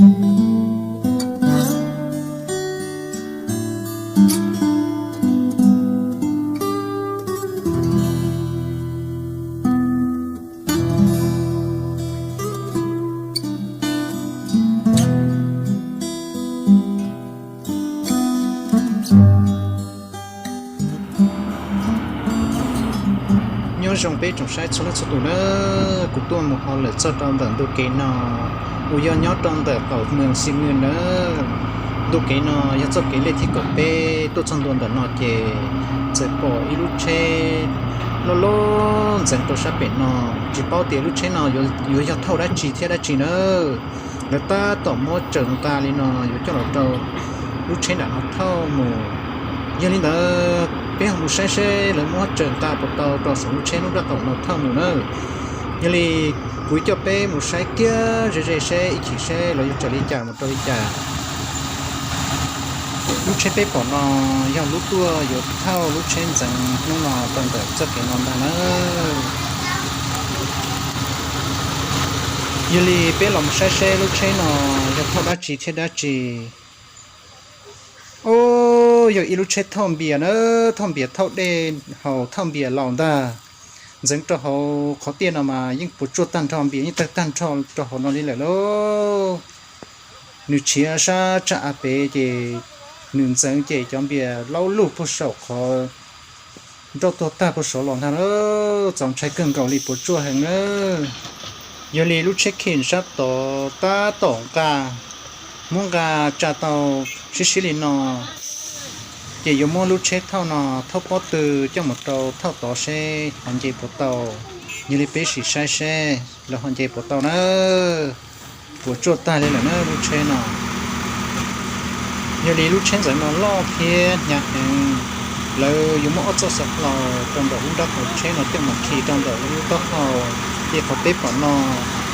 Nyob zoo peb tsoom saib txhua leej txhua tus nawb, kuv tuaj mus hauj lwm txog rau ntawm ntu kev no uas yog nyob rau ntawm qaum moos Xim Nwj nawb. Ntu kev no yog txoj kev lej thib kaum peb tuaj txog ntua ntawm no ces txawm pom ib lub tsheb loj loj ntxeev rau sab pem no, tsis paub tias lub tsheb no yuav yog thauj dab tsi thiab dab tsi nawb. Lawv tab tom muab tsaws nqa li no yuav coj los rau lub tsheb nram no thauj mus. Yog li ntawd peb ho mus saib seb lawv muab tsaws nqa puas tau rau saum lub tsheb lub nrab qaum no thauj mus nawb. Yog li kuv coj peb mus saib kiag ze ze seb ib chim seb lawv yuav tsaws li cas mus rau li cas. Lub tsheb peb pom no yog lub tuaj yuav thauj lub tsheb ntxeev hnub no rau ntawm txoj kev no ntag nawb. Yog li peb los mus saib seb lub tsheb no yog thauj dab tsi thiab dab tsi. Ub, yog ib lub tsheb thauj npias na, thauj npias thauj dej haus thauj npias laus ntag. Ntxeev rau hauv qhov tiaj no mas yeej puas tsuaj tag nrho, npias yeej tawg tag nrho rau hauv no li lawm lauj. Nws tshiav sab tsaj av pem ces nws ntxeev ces cov npias laub lug puag saum qhov nroj tuag tag puag saud los ntag lauj, txaus ntshai kawg nkaus li puas tsuaj heev nawb. Yog li lub tsheb khim sab tod tab tom nqa, muab nqa tsa tau sib sib li no, ces yuav muab lub tsheb thauj no thauj pob tw coj mus rau thauj tod seb ho nce puas tau. Yog li peb sim saib seb lawv ho nce puas tau na. Puas tsuaj tag li lawm na lub tsheb no. Yog li lub tsheb ntxeev no loj thiab hnyav heev, lawv yuav muab ob txoj xov hlau rau ntawm lub nrab qaum tsheb no coj mus khi rau ntawm lub taub hau. Ces qhov peb pom no,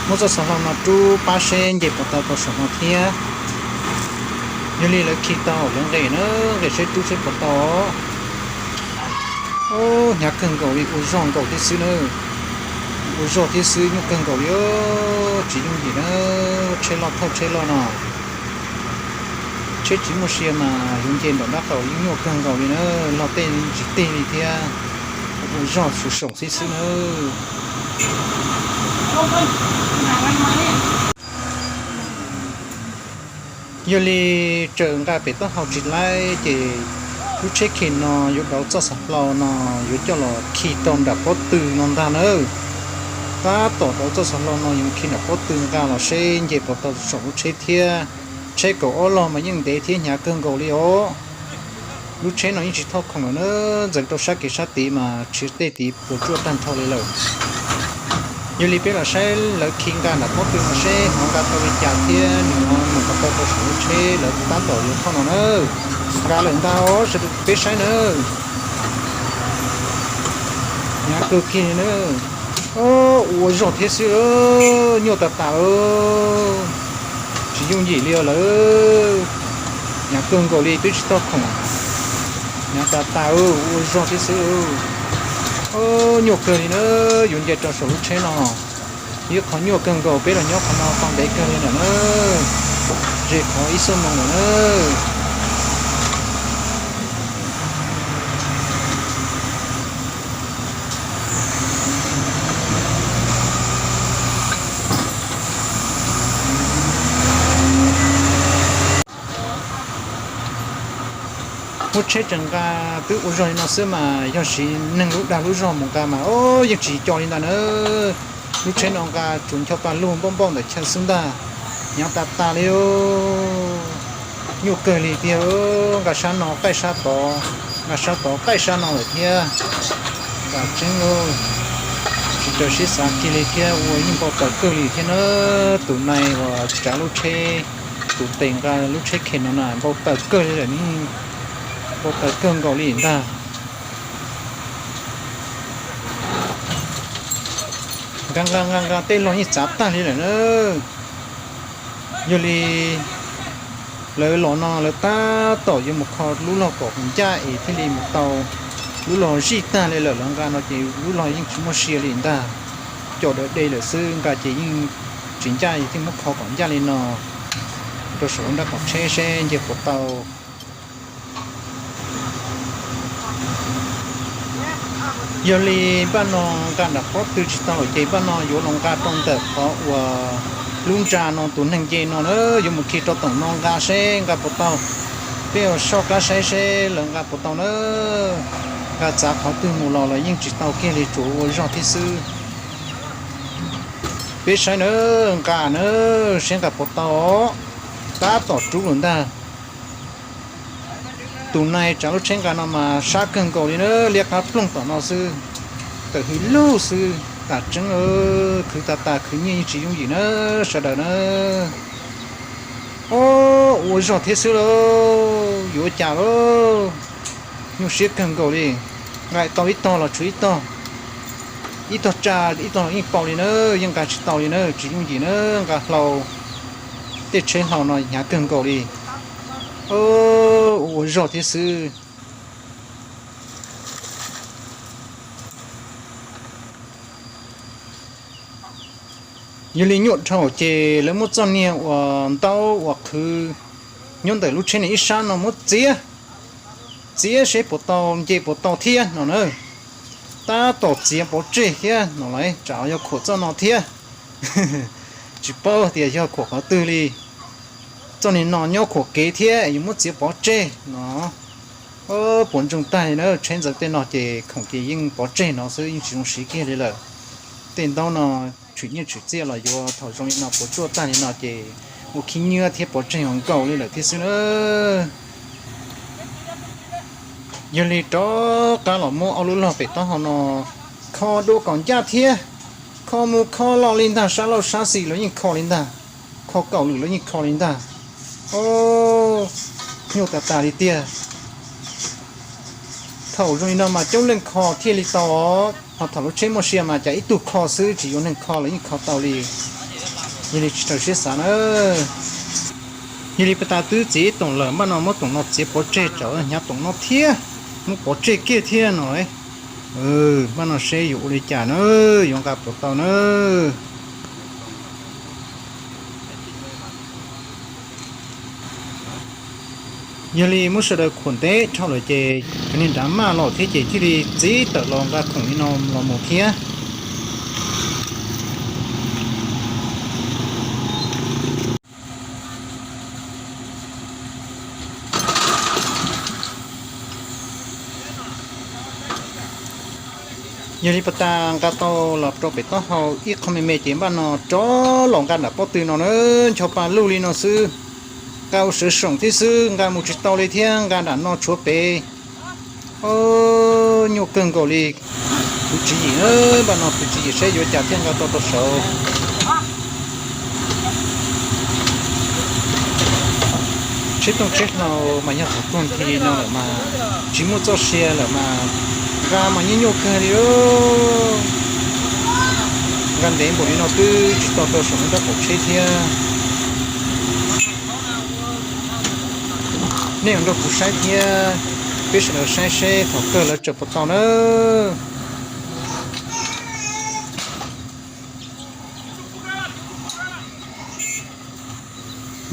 muab txoj xov hlau no rub pab seb nce puas tau rau saum no thiab. Yog li lawv khi tau lawv nqes na, nqes seb rub seb puas tau. Ub, hnyav kawg nkaus li, ua zog nkaus thiab xwb na. Ua zog thiab xwb, nyuaj kawg nkaus li, tsis yooj yim na. Tsheb loj thauj tsheb loj no, tsheb tsis muaj sia mas yuav nce nram nrab qaum yeej nyuaj kawg nkaus li na. Log tej tsis tig li thiab, ua zog saum xib xwb na. Yog li tsaws nqa pem taub hau tsis laib ces lub tsheb khi no yuav dauv txoj xov hlau no yuav coj los khi rau nram pob tw no ntag nawb. Tab tom dauv txoj xov hlau no yuav khi nram pob tw nqa los seb nce puas tau saum lub tsheb thiab. Tsheb kaum ob log mas yeej ntev thiab hnyav kawg nkaus li os. Lub tsheb no yeej tsis thauj khoom lawm na, ntxeev rau sab kev sab tid mas tsis tej tid puas tsuaj tag nrho li lawm. Yog li peb los saib lawv khi nqa nram pob tw no seb ho nqa tau li cas thiab nws ho mus puas tau rau saum lub tsheb lawv tab tom yuav thauj no na. Nqa lawm ntag os, sawv daws peb saib na. Hnyav kawg kiag li na. Ua zog thiab xwb, nyuaj tas tas lawm. Tsis yooj yim li os lawm. Hnyav kawg nkaus li twb tsis tau khoom. Hnyav tas tas, ua zog thiab xwb. Nyuaj kawg li na, yuav nce rau saum lub tsheb no. Ib qho nyuaj kawg nkaus, peb los nyob qhov no tau ntev kawg li lawm na. Ze qhov ib xuab moos lawm na. Muab tsheb tsaws nqa twb ua zog li no xwb mas yog siv neeg lub dag lub zog mus nqa mas o yeej tsis co li ntag na. Lub tsheb no nqa tsuas ncho pa lug npauj npauj ntawm chaw xwb ntag. Hnyav tas tas li. Nyuaj kawg li tiag, nqa sab no qaij sab tod, nqa sab tod qaij sab no lawm thiab. Vam tseeb lauj, tsis raws siab xav kiag li thiab ua yeej npau taws kawg li thiab na. Tus nai uas tsav lub tsheb, tus tes nqa lub tsheb khe no na npau taws kawg li lawm, npau taws kawg nkaus li ntag. Nqa nqa nqa nqa tej log yeej txav tag li lawm na. Yog li lawv los no lawv tab tom yuav mus kho lub log kom ncaj es thiaj li mus tau. Lub log zij tag li lawm, lawv nqa no ces lub log yeej tsis muaj sia li ntag. Cov dav de lawm xwb, nqa ces yeej tsis ncaj es thiaj muab kho kom ncaj li no. rau saum lub nrab qaum tsheb seb nce puas tau. Yog li npaj no nqa nram pob tw tsis tau lawm ces npaj no yuav los nqa rau ntawm qhov uas lub ntsa no tus neeg nce no na, yuav mus khi rau toom no nqa seb nqa puas tau. Peb ua soj qab saib seb lawv nqa puas tau na. Nqa txav qhov twg mus los los yeej tsis tau kiag li, tsuas ua zog thiab xwb. Peb saib na, nqa na, seb nqa puas tau. Tab tom rub lawm ntag. Tus nai tsav lub tsheb nqa no mas sab kawg nkaus li na, liab qab ploog tom no xwb, tawm hws lug xwb, tas tseeb, khwv tas tas khwv nyiaj yeej tsis yooj yim na, sawv daws na. Ob, ua zog thiab xwb lauj, yuav ua cas lauj? Nyuaj siab kawg nkaus li. Nqa tau ib tog los tshuav ib tog, ib tog tsa ib tog los yeej pau li na, yeej nqa tsis tau li na, tsis yooj yim na, nqa hlau, tej tsheb hlau no hnyav kawg nkaus li. Ua zog thiab xwb. Yog li nyuaj dhau ces lawv muab txoj niag uas ntaub uas qhwv nyob ntawm lub tsheb no ib sab no muab txiav, txiav seb puas tau nce puas tau thiab no na. Tab tom txiav pov tseg thiab no lawm, tsam yog khuam txoj no thiab. Tsis paub tias yog khuam qhov twg li. Txoj niag no nyob khuam kev thiab yuav muab txiav pov tseg no. Puas ntsoog tag li na, tsheb ntxeev tej no ces khoom ces yeej pov tseg no xwb, yeej tsis zoo siv kiag li lawm. Tej ntaub no tshwm nyiaj tshwm txiaj los yuav thaum zoo li no puas tsuaj tag li no ces ua khib nyiab thiab pov tseg ua nkaus li lawm thiab xwb na. Yog li rov qab los muab ob lub log pem taub hau no kho dua kom ncaj thiab. Kho mus kho los li ntag, sab laug sab xis los yeej kho li ntag, kho kaum lwm los yeej kho li ntag. Nyuaj tas tas li tiag. Thaum zoo li no mas coob leej kho thiaj li tau, ho thaum lub tsheb muaj sia mas cas ib tug kho xwb, tsis yuav neeg kho los yeej kho tau li. Yog li tsis raws siab xav na. Yog li pas tas twb txiav ib toom lawm, npaj no muab toom no txiav pov tseg, tsam hnyav toom no thiab, muab pov tseg kiag thiab no. Npaj no seb yuav ua li cas na, yuav nqa puas tau na. Yog li muab sawv daws khuam ntev dhau lawm ces cov niag nrad maj los thiab ces thiaj li txib tawm los nqa khoom li no los mus thiab. Yog li pas tas nqa tau los rau pem taub hau ib qho me me ces npaj no rov los nqa nram pob tw no na, ncho pa luj li no xwb. Nqa ua sawv soom thiab xwb, nqa mus tsis tau li thiab, nqa nram no tshuav pem. Nyuaj kawg nkaus li. Khwv tswv yim, npaj no khwv tswv yim saib yuav cas thiaj nqa tau rau saud. Tsheb tooj tsheb hlau mas yog thaum tuag nthi no lawm mas tsis muaj txoj sia lawm mas nqa mas yeej nyuaj kawg li. Nqa ntev npaum li no twb tsis tau rau saum lub nrab qaum tsheb thiab. Nej yuav nrog kuv saib thiab, peb sawv daws saib seb thaum kawg lawv tseem puas tau na.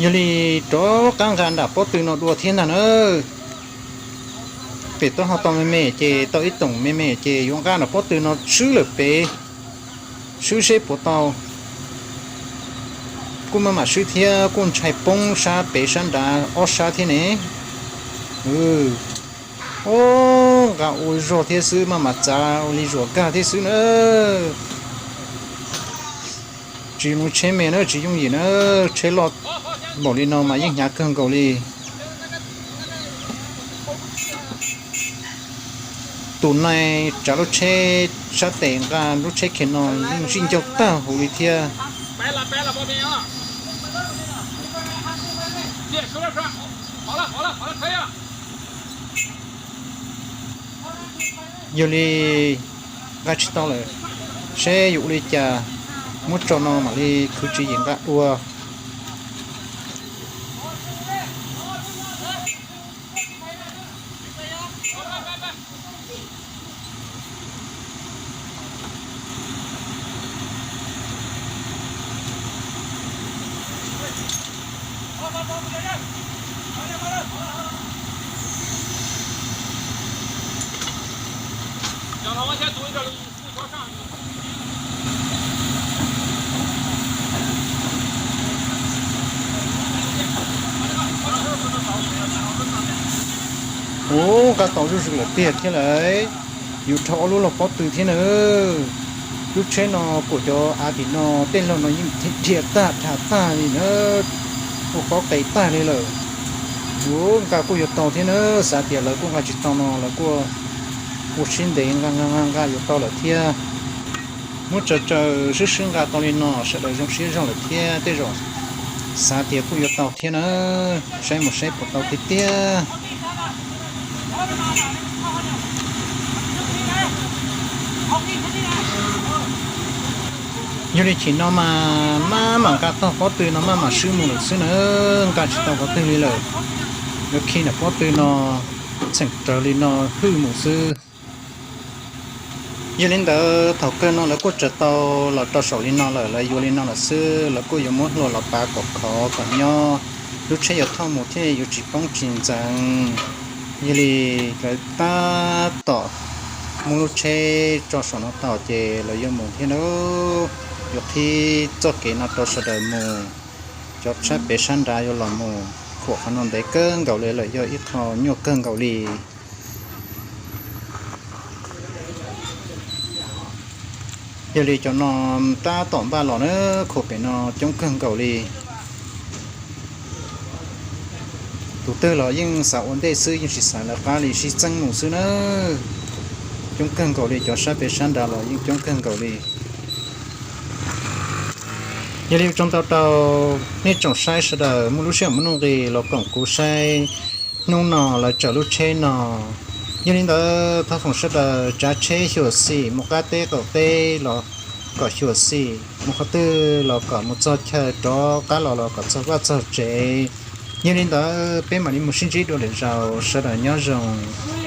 Yog li rov qab nqa nram pob tw no dua thiab ntag na. Pem taub hau tau me me ces tau ib toom me me ces yuav nqa nram pob tw no swb lawm pem, swb seb puas tau. Kuj maj mam swb thiab, kuj ntshai poob sab pem sab nrad ob sab thiab ne. Nqa ua zog thiab xwb, maj mam txav ua li zuam kag thiab xwb na. Tsis mus tsheb me na, tsis yooj yim na, tsheb loj npaum li no mas yeej hnyav kawg nkaus li. Tus nai tsav lub tsheb sab tes nqa lub tsheb khiav no yeej zij ncauj tag huv li thiab. Yog li nqa tsis tau lawm, seb yuav ua li cas, muab tso no mam li khwv tswv yim nqa dua. Ub, nqa tau zuj zus lawm tiag thiab lawm. Yus dhau ob lub lauj pob tw thiab na. Lub tsheb no kuj cov av tim no tej laug no yeej dhia tag dhia tag li na. Ua pob qes tag li lawm. Ub, nqa kuj yuav tau thiab na. Xav tias lawv kuj nqa tsis tau no lawv kuj ua siab ntev nqa nqa nqa nqa yuav tau lawm thiab. Muab tsaws tsaws swb swb nqa tau li no sawv daws zoo siab zog lawm thiab tej zaum xav tias kuj yuav tau thiab na. Saib mus saib puas tau tiag tiag. Yog li chim no mas maj mam nqa tog pob tw no maj mam swb mus lawm xwb na. Nqa tsis tau qhov twg li lawm. Yuav khi nram pob tw no txheem raws li no hwj mus xwb. Yog li ntawd thaum kawg no lawv kuj tsaws tau los rau saum li no lawm, lawv yuav li no lawm xwb, lawv kuj yuav muab hlua los pav kom khov kom nyob, lub tsheb yuav thauj mus thiaj yuav tsis poob tsis ntxeev. Yog li lawv tab tom muab lub tsheb tso saum no tau ces lawv yuav mus thiab na. Yuav qhib txoj kev no rau sawv daws mus, cov sab pem sab nrad yuav los mus. Khuam qhov no ntev kawg nkaus li lawm, yog ib qho nyuaj kawg nkaus li. Yog li cov no tab tom npaj los na, khuam pem no coob kawg nkaus li. Tus twg los yeej xav ua ntej xwb, yeej tsis xav lawv qab li, sib txeeb mus xwb na. Coob kawg nkaus li, cov sab pem sab nrad los yeej coob kawg nkaus li. Yog li tsaug ntau rau nej tsoom saib sawv daws muaj lub sij hawm muaj nuj nqis los koom kuv saib hnub no lawv tsaws lub tsheb no. Yog li ntawd thov foom sawv daws tsav tsheb xyuam xim mus qab teb qaum teb los kom xyuam xim, mus qhov twg los kom mus txog chaw, rov qab los los kom txog vaj txog tsev. Yog li ntawd peb mam li mus sib ntsib dua lwm zaus, sawv daws nyob zoo.